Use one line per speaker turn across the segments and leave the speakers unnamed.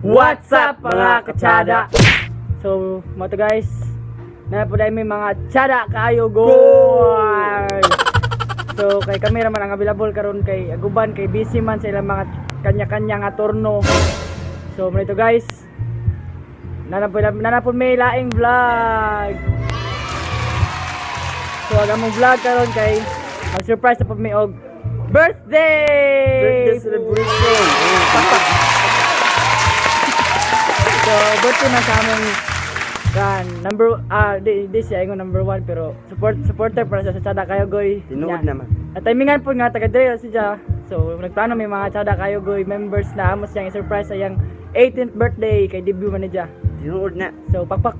What's up, mga kachada? So, mao to, guys. Na po may mga tsada kaayo go. So, kay kami raman ang available karon kay ang uban kay busy man sa ilang mga kanya-kanya nga turno. So, mao to, guys. Naa na po may laing vlog. So, ang among vlog karon kay mag-surprise na po mi og birthday!
Birthday celebration.
So, birthday na sa among kan number di siya ingon number one pero supporter para sa Tsada Kayo Goy.
Tinuod
Nya.
naman.
At timingan po nga taga diri siya. So, nagplano may mga Tsada Kayo Goy members na amo siyang i-surprise sa iyang 18th birthday kay debut man niya.
Tinuod na.
So, pakpak.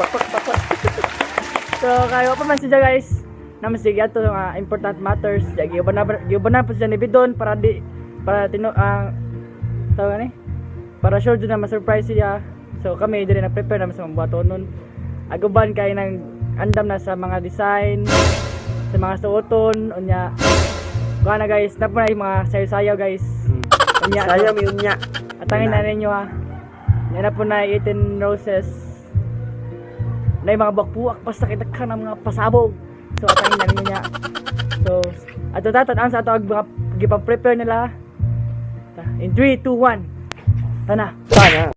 Pakpak pakpak.
So, kayo pa man siya, guys. Naman siya ato nga important matters. Siya giuban na po siya ni Bidon para di para tino ang tawag ni para sure jud na ma-surprise siya. So kami diri na prepare naman sa mga buhatonon. Ang uban kay nang andam na sa mga design, sa mga suoton, unya. Kuha na, guys, na po na yung mga sayo-sayo, guys. Unya.
Sayo mi unya.
Atangin na ninyo ah. Yan na po na 18 roses. Na yung mga bakpuak basta kita ka ng mga pasabog. So atangin na ninyo niya. So ato tatan sa ato ang mga gipang-prepare nila. In 3, 2, 1. Tana.
Tana.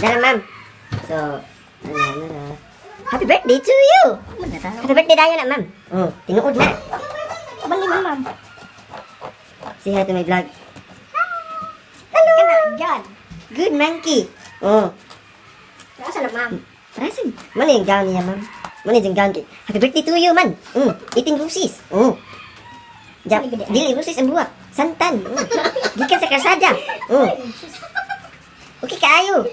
Dara, ma'am. So, ano, ano, ano. Happy birthday to you! Happy birthday tayo na, ma'am. Oh, tinuod na.
Bali mo, ma'am.
Say hi to my vlog.
Hello! Kana, John.
Good monkey. Oh,
Asa na, ma'am?
Prasin. Mano yung gown niya, ma'am? Mano yung gown kay? Happy birthday to you, man. 18 roses. Oh. Ja, dili roses ang buwak. Santan. Oh. Gikan sa kalsada. Oh. Okay kaayo.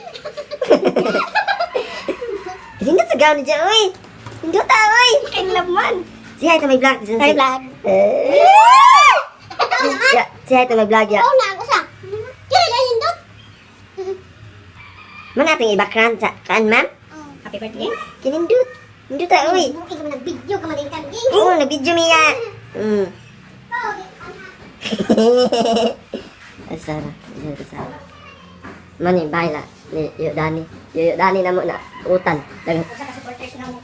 Nindot sa gown niya, oy. Nindot ah, oy.
Kay laman.
Say hi to my vlog.
Hi, vlog.
Yeah, say hi to my vlog, ya.
Oh, na ako sa. Kaya na hindot.
Man natin i-background sa kaan, ma'am?
Happy birthday.
Kinindot. Nindot ah, oy.
Buki ka man nag-video ka man din kan.
Oo, nag-video miya. Asara, asara, asara. Man yung baila ni Yo Dani. Yo Dani na mo na utan. Dagat.
Usa ka supporters na mo.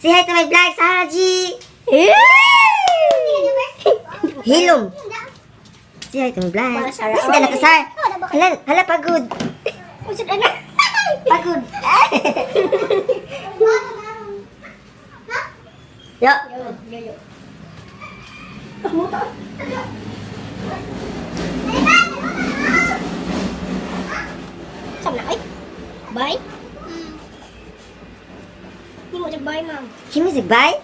Say hi to my vlog, Sarah G. Hilom. Say hi to my vlog.
Wala, Sarah.
Basta na to, Sar. Hala, hala, pagod.
Usad ana.
Pagod. Yo.
Yo yo. Sam na ay. Bye. Hindi mo siya bye, ma'am.
Kimi sig bye.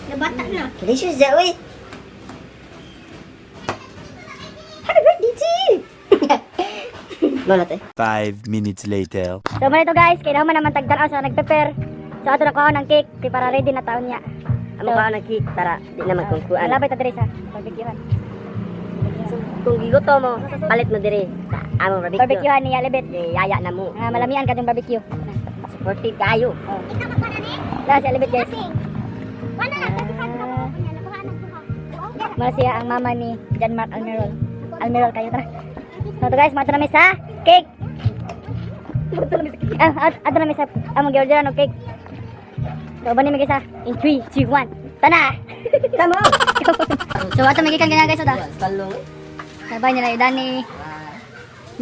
Nabata na.
Delicious za, uy. Happy birthday to you. Mao na to.
5 minutes later.
So mao to, guys, kay naman naman tagdan sa nagprepare. So ato na kuha ng cake kay para ready na taon niya.
Amo pa ng cake para di na magkungkuan.
Malapit ta diri sa barbecuehan.
Kung giguto mo, palit mo diri sa among barbecue.
Barbecuehan ni Alibet.
Ni yaya na mo.
Nga malamian kadtong barbecue.
Supportive kayo.
Oh. Na si Alibet, guys. Mao siya ang mama ni John Mark Almirol. Almirol kayo tara. So to guys, mato na mi sa cake. Mato na mi sa cake. Ah, ato na mi sa among giorderan og cake. So uban ni mi, guys, ah. In 3, 2, 1. Tana.
Come on.
So ato mi gikan ganyan, guys, ta.
Kalong.
Sabay nila Dani.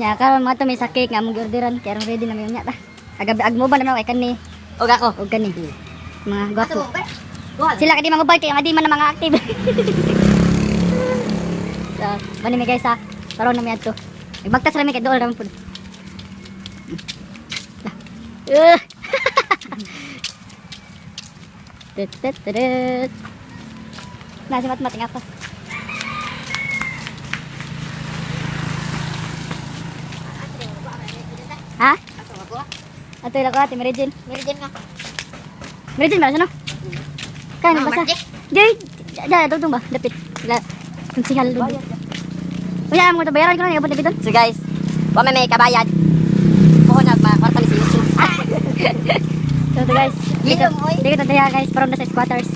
Nya karon mato mi sa cake nga among giorderan kay aron ready na mi unya ta. Agabi agmo ba na kay kani
Og ako.
og kani. Mga gwapo. Sila kay di mangubal kay nga di man na mga active. So, bani mi, guys, ha. Karon na mi adto. Nagbagtas ra mi kay dool ra man pud. Tut, tut, tut, tut. Na si Matmat ngapas. Ha? Ato ila ko ate Mary Jane.
Mary Jane ka.
Mary Jane ba siya no? Kaya
Ah,
basta.
Marjek?
Di, da, dugtong ba? Dapit. Sila konsihal dugtong. Uy, mo to bayaran ko na abot dapit doon.
So guys, wa may may kabayad. Puhon na makwarta mi sa YouTube.
So to guys, dito,
Hilom, oy.
dito tayo, guys, parang nasa squatters.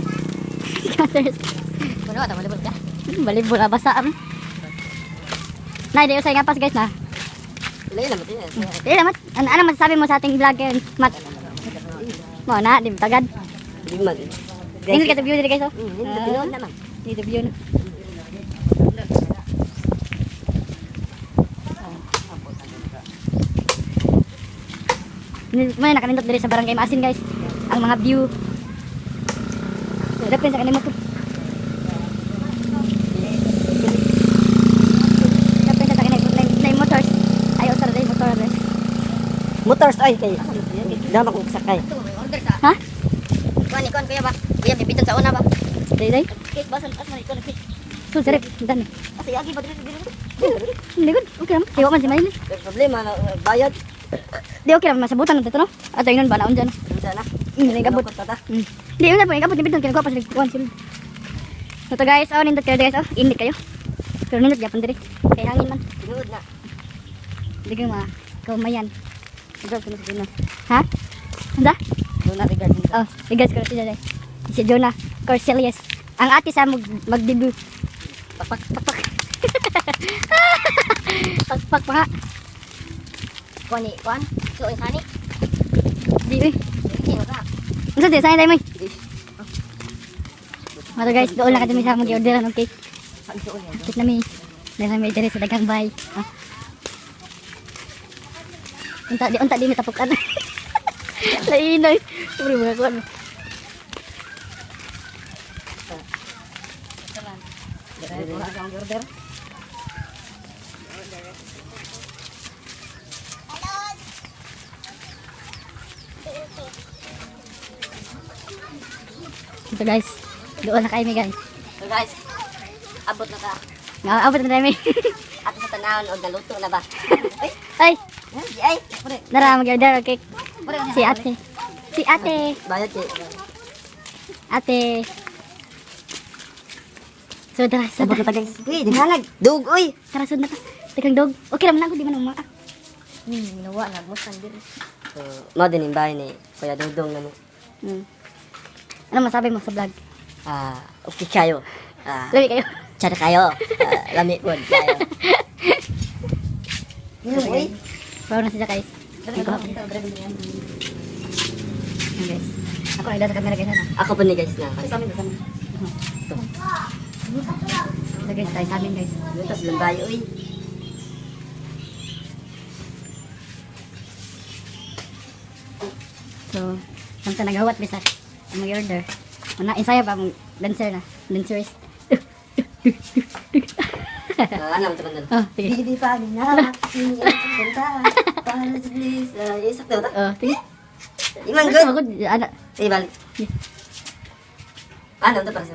Squatters. Wala ka volleyball ka? Volleyball ah, basa am. Nay, di usay nga pas guys na.
Lain naman din.
Dili na, Mat. Ano masasabi mo sa ating vlog ngayon, Mat? Mo na, di tagad.
Di man.
Nindot ka view diri guys oh.
Nindot tinuod naman.
Nindot view na. May nakanindot diri sa Barangay Maasin guys. Ang mga view. Dapin sa kanimo to. Dapin sa kanimo na motors. Ayo sa day motor guys.
Motors ay kay. Dama kong sakay.
Ha?
Kuan ni kuan kuya ba? Kuya bibitan sa una ba?
Day day.
Cake ba sa as man ikaw cake.
So sarap dan.
Asa yagi ba diri diri?
Hindi good. Okay lang. Tiwa man si Maylin.
Problema na bayad.
Di okay lang masabutan na dito no. Ato ingnon ba naon dyan.
Unsa na?
Gabot.
Tata.
Di yun na po, gabot ni Bidon kaya pa sila kuan sila. So to guys, oh nindot kayo guys, oh init kayo. Pero nindot gyapon diri. Kay hangin man.
Tinuod na.
Di kayo mga kaumayan. Ito ko na sa Jonah. Ha? Anda?
Doon na regard.
Oh, regards ko na siya guys. Si Jonah Corcelius. Ang ate sa mag mag-debut. Pakpak pakpak. Pakpak pa nga.
Kuan ni kuan. So sani.
Di uy.
Sino ka?
Unsa di saan tayo moy? Mato guys, doon lang kami sa mag-order ng cake. Cake nami. Dahil may diri sa daghang bay. Ah. Unta di mitapukan. Lainay. Puro mga kuan. Ito guys, doon na kami guys.
So guys, abot na ka.
Nga, abot na kami.
Ato sa tanawon og naluto na ba? Ay,
Ay,
di ay. Pare,
nara mag-order ng cake. Si ate. Si ate.
bayad kay.
Ate. So tara, so
Abot na
tara.
ta guys. Uy, daghanag. Dug oy.
Tara, sud na ta. Tekang dog. Okay lang na ako, di man umaka.
Nawa na musan diri. So, mao din yung bahay ni Kuya Dudong na mo.
Ano masabi mo sa vlog?
Ah, okay kayo. Ah,
Lami kayo.
tsara kayo. Ah, lami po kayo. Uy,
Wow na siya guys. Ayan, guys. Ako ay sa camera guys ano.
Ako po ni guys na.
So guys, tayo sa amin guys.
Dito sa lambay, uy.
So, samtang nagawat bisa ang mag-order. Una, insaya pa ang dancer na. Dancerist.
Ah, ano man
Oh, sige.
Bibi pa na. Para sa please. Isak daw ta.
Oh, sige.
Imang good.
Ako, ano.
Eh, balik. Ano to para sa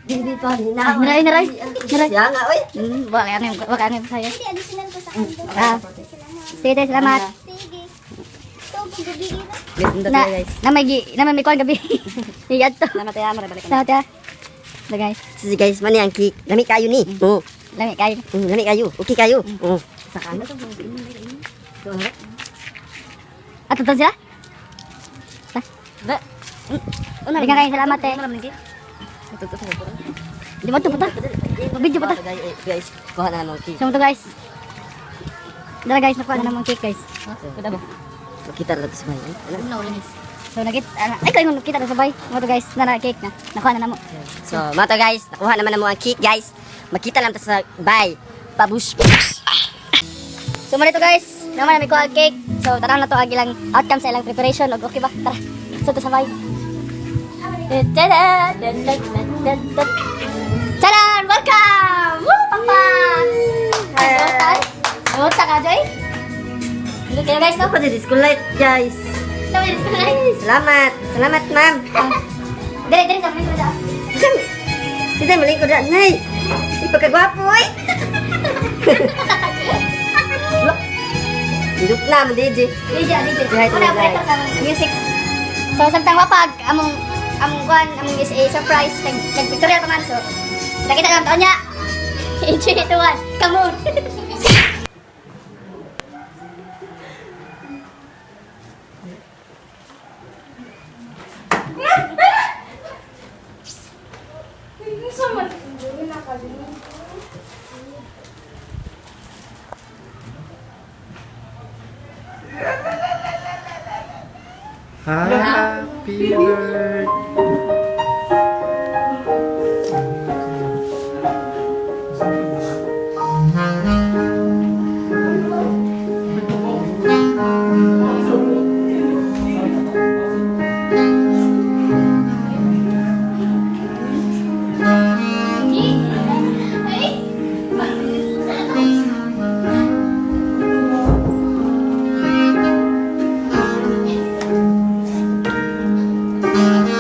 Bibi pa na.
Ay, naray, naray. Naray.
Siya nga, uy.
Wala ka na yung, wala ka na yung sa'yo.
Hindi, additional ko sa akin.
Ah. Sige, tayo, salamat.
Sige. Ito, gabi ra.
Guys, nindot
Na,
na guys.
na may, gi, na may may kuwan gabi. Iyad to.
Salamat tayo, mara balik.
Salamat ya. So guys,
Sige guys, mani ang cake. Lami kayo ni. Oh,
lami kayo.
lami kayo. Okay kayo. Oh. Saka na.
At ito sila? Ha? Bigyan kayo salamat eh. Di ba ito puta? Video pa ta.
Guys, kuha na ng cake.
So ito guys. Dala guys, nakuha na namang cake guys.
Makita na sa bahay. Ano?
So nagit, ay kayo kita na sabay. Mo to guys, na cake na. Nakuha na namo.
So, mga to guys, nakuha naman na mo ang cake guys. Makita lang ta sa bay. Pabush.
So mo dito guys, naman na may kuha ang cake. So tanaw na to ang ilang outcome sa ilang preparation og okay ba? Tara. So to sabay. Tada! Tadan! Welcome! Woo! Papa! Hi! Kumusta ka, Joy? Hindi kayo guys, no?
Ako di school light guys.
Tama din sa
Salamat. Salamat ma'am.
Dere, dere sa mga dere.
Kasi malingkod na, nay. Ipagkagwapo ay. Indot na mo DJ.
DJ, DJ.
Hi,
Una,
hi.
operator sa music. So, samtang wapag, among among kuan, among is a surprise, nag nagpictorial pa man so. Nakita lang taon niya. In 3, 2, 1, come on.
Unsa man nakalimutan.
Happy birthday.
Ay!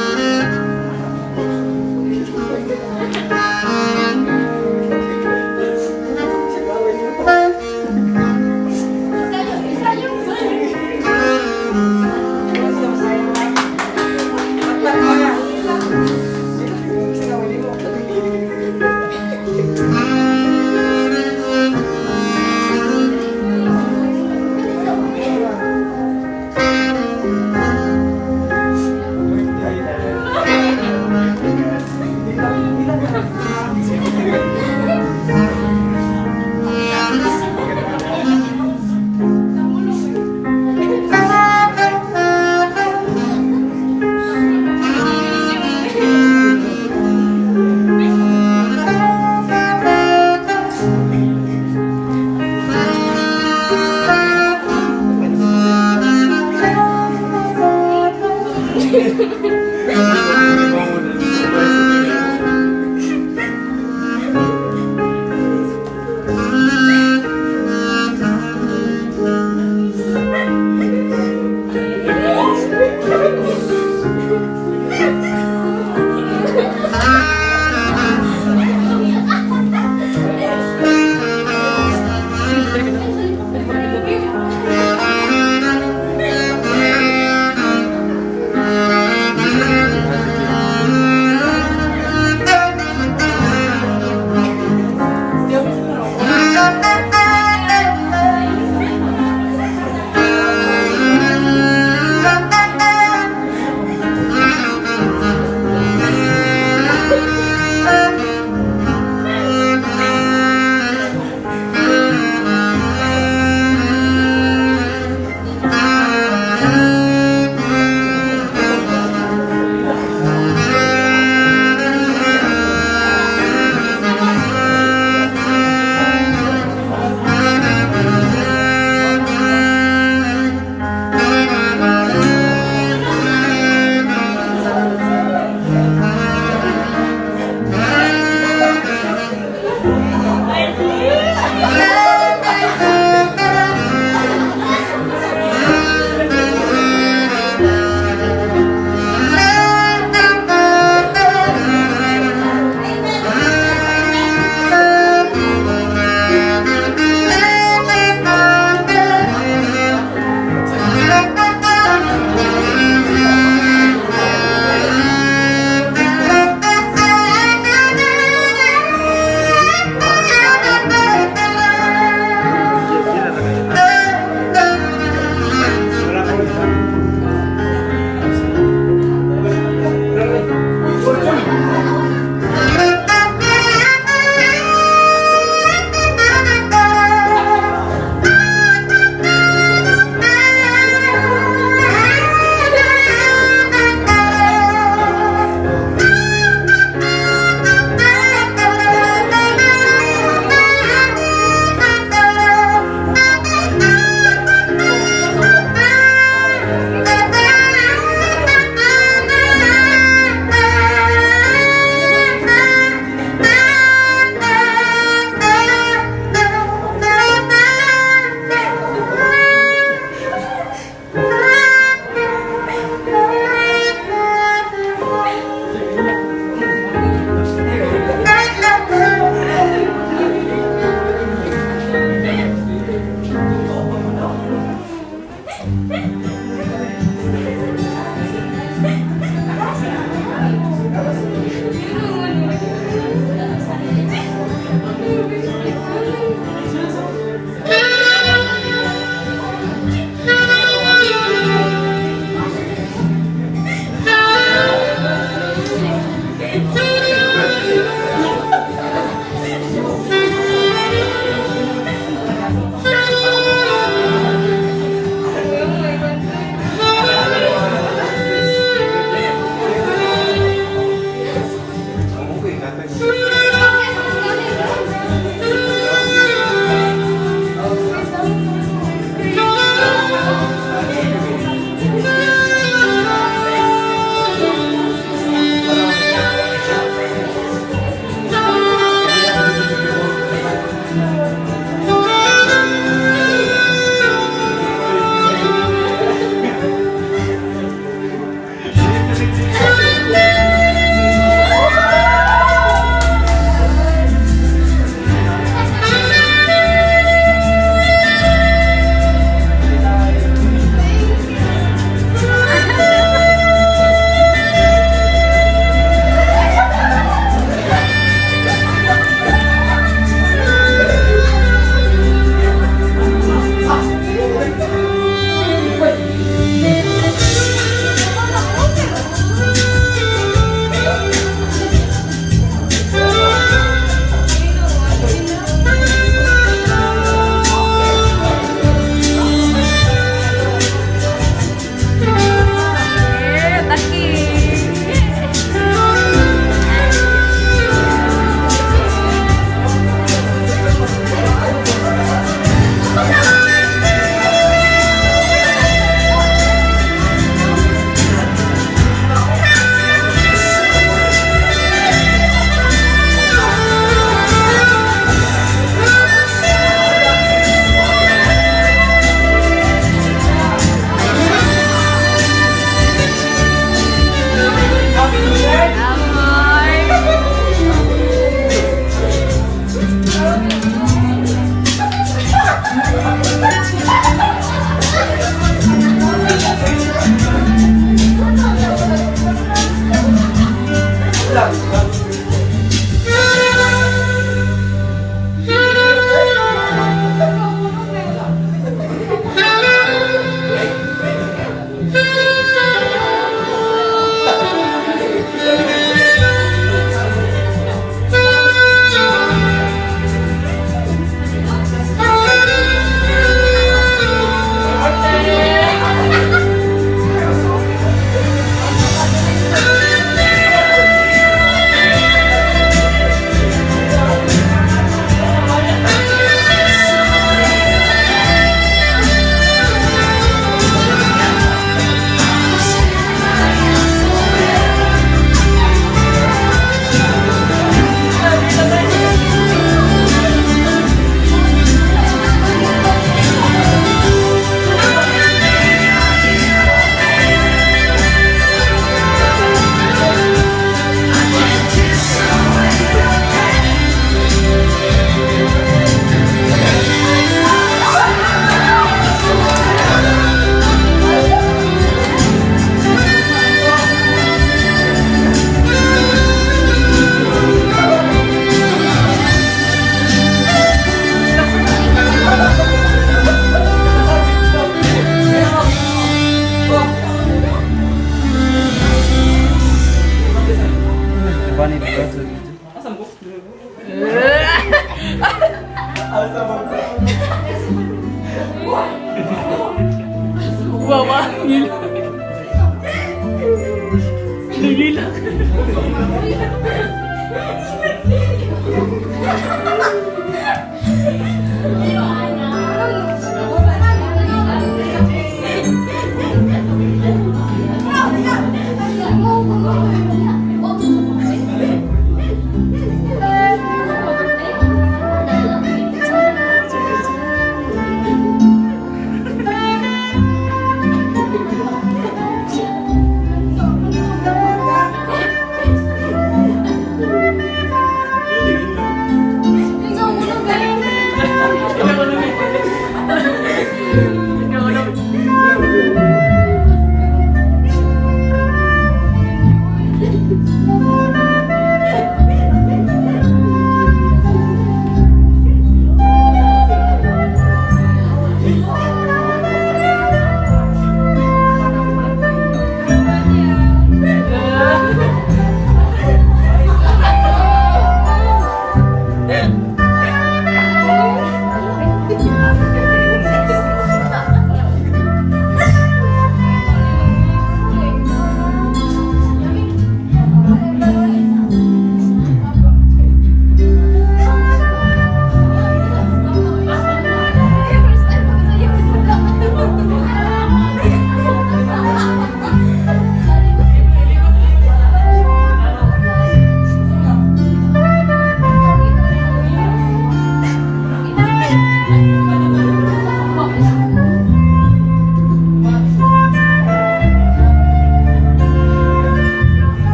Happy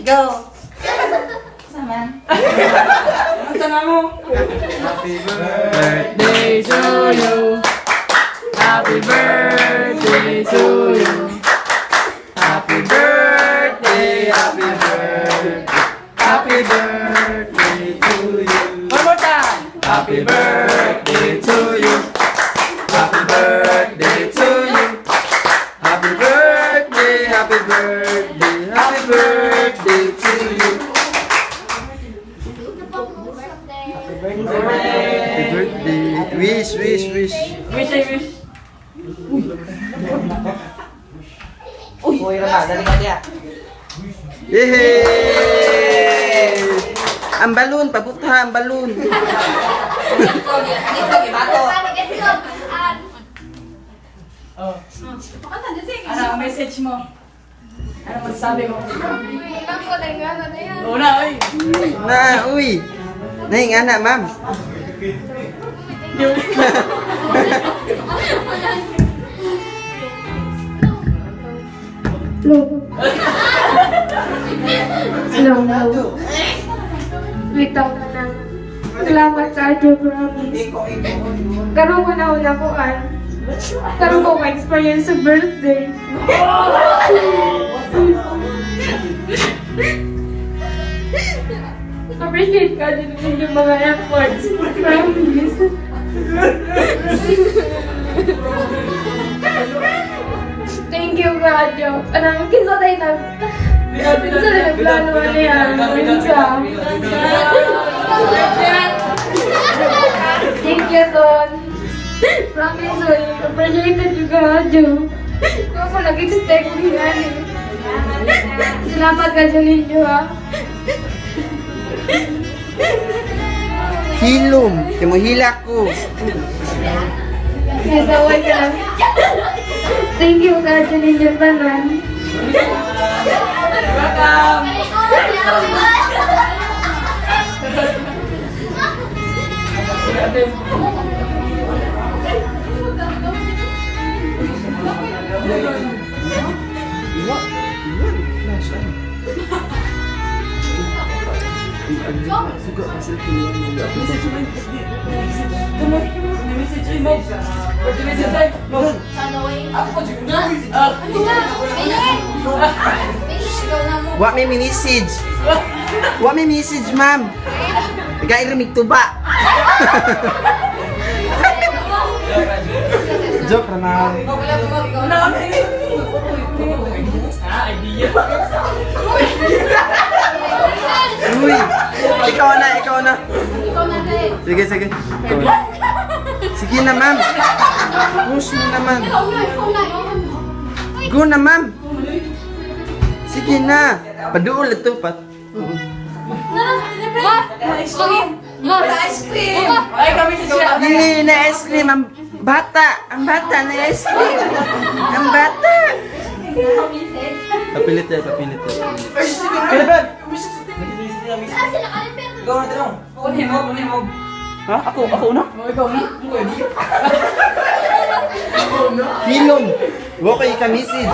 Go! Saman. Ano na mo?
Happy birthday.
Birthday to you. Happy birthday to you. Happy birthday, happy birthday. Happy birthday to you. One more time.
Happy birthday to you. Happy birthday to you. Happy birthday, happy birthday, happy birthday to you. Happy birthday. Wish, wish, wish.
Wish, I wish.
Uy, Rama, dali ka diya.
Yay! Ang balon, pabukta ang balon.
Ito, gibato.
Oh. Ano ang message mo? Ano masasabi mo? Una, oy.
Na, uy. Nay, nga na, ma'am.
Hello. Wait ako na. Salamat sa ating promise. Karoon ko na una ko an. Karoon ko ka-experience sa birthday. Appreciate ka din yung mga efforts. Promise. Thank you, Radyo. Anong kinsa tayo nag... Kinsa tayo nagplano ano yan? Kinsa? Thank you, Ton. Promise, oy. Appreciated you, Radyo. Ako nag-expect ko yan eh. Salamat ka dyan ninyo, ha.
Hilom. Kaya hila ko.
Natawa ka lang. Thank you, Radyo ninyo, tanan.
Welcome!
Iwa. Iwa. Flash, ay. Suga ang cellphone niya.
Message mo. Birthday message ay. Ako
Wa may message. Wa may message, ma'am. Nagairimig tuba. Joke ra, ma'am.
Ah, idea.
Uy, ikaw na, ikaw na. Sige, sige. Ikaw na. Sige na, ma'am. Push mo naman. Go na, ma'am. Sige na. Paduol ito, pat.
Ice cream!
Ay, kami sa siya.
Hindi na ice cream. Ang bata. Ang bata na ice cream. Ang bata. Papilit eh, papilit eh.
Kailan?
Go na tanong. Kunin mo.
Ha? Ako, ako una? Oh, ikaw na?
Hilom. Wa kay ka message.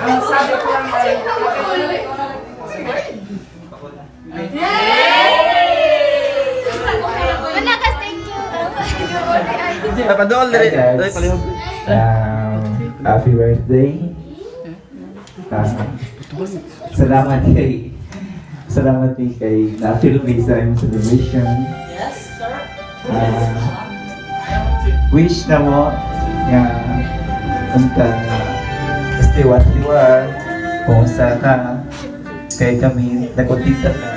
Ang sabi ko lang ay...
Malakas, thank you.
Papaduol
Hi
diri.
guys.
Dali palihog.
Happy birthday. Salamat kay na-feel me sa imong celebration.
Yes, sir.
Wish na mo nga unta stay what you are, kung sa ka kay kami nakontenta ka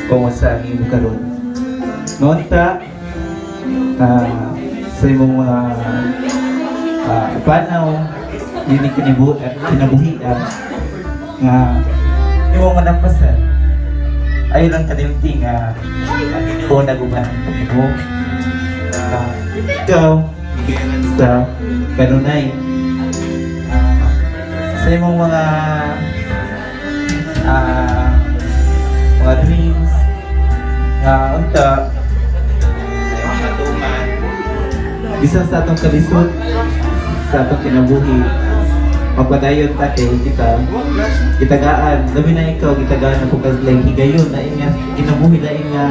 kung sa ang imong karon. Nonta sa imong mga panaw yun yung kinabuhian nga imong malampasan ayon lang kanimti nga ang Ginoo naguman kanimo ikaw sa kanunay sa imong mga dreams nga unta ay matuman bisan sa atong kalisod sa atong kinabuhi. Magpadayon ta kay kita gitagaan, labi na ikaw, gitagaan ako kasi like higayon na nga kinabuhi na nga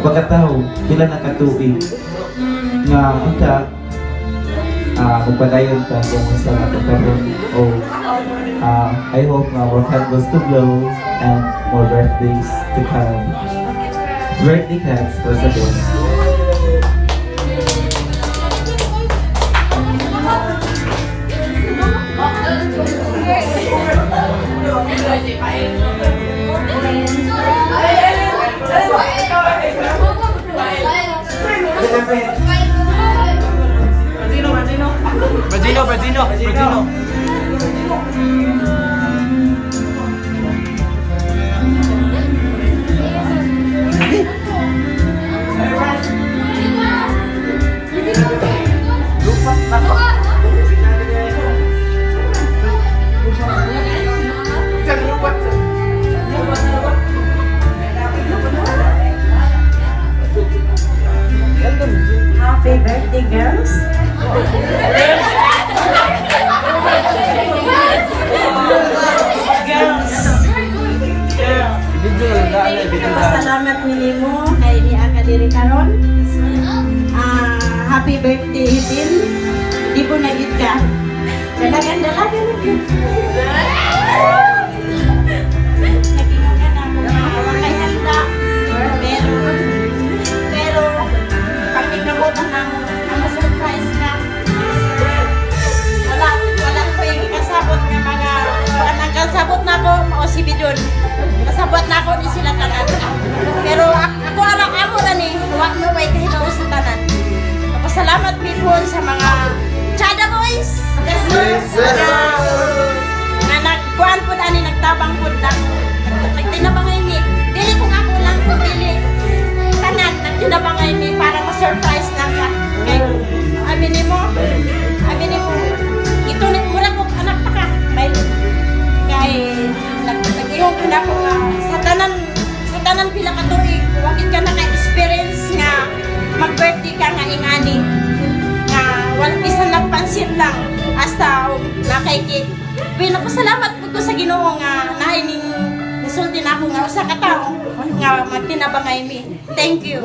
pagkatao pila na katuig nga unta magpadayon ta kung sa karon o I hope nga more candles to blow and more birthdays to come. Birthday cats for Sabon.
Brazino, Brazino, Brazino.
Happy birthday, girls. Girls. Pasalamat minimo kay ni ka diri karon. Ah, happy birthday, Hitin. Di po nagit ka. Dalagan, dalagan na gyud. Naging ka na ako nga kay handa. Pero pero pag ikabutan na mo, ang surprise ka. Wala, wala ko yung kasabot nga mga, wala ang kasabot na ako, mao si Bidon. Kasabot na ako ni sila tanan. Pero ako anak amo na ni, wa mo way kahibaw sa tanan. Pasalamat mi po sa mga Chada Boys! Yes, sir! Nga, nga nagkuhan po ani, nagtabang po na. Nagtinabangay mi. Dili kung ako lang po, dili. Tanan, nagtinabangay mi para ma-surprise lang ka. Kay, amin mo, amin mo, ito na, mura ko anak pa ka. May, kay, nag-iong ka na ko nga, sa tanan pila ka tuig, wakit ka naka-experience nga, mag-birthday ka nga ingani, nga, walang bisan nagpansin lang, hasta nakay cake. Pero napasalamat po ko sa Ginoo nga naining nisulti na ako nga usa ka tawo nga magtinabangay mi. Thank you.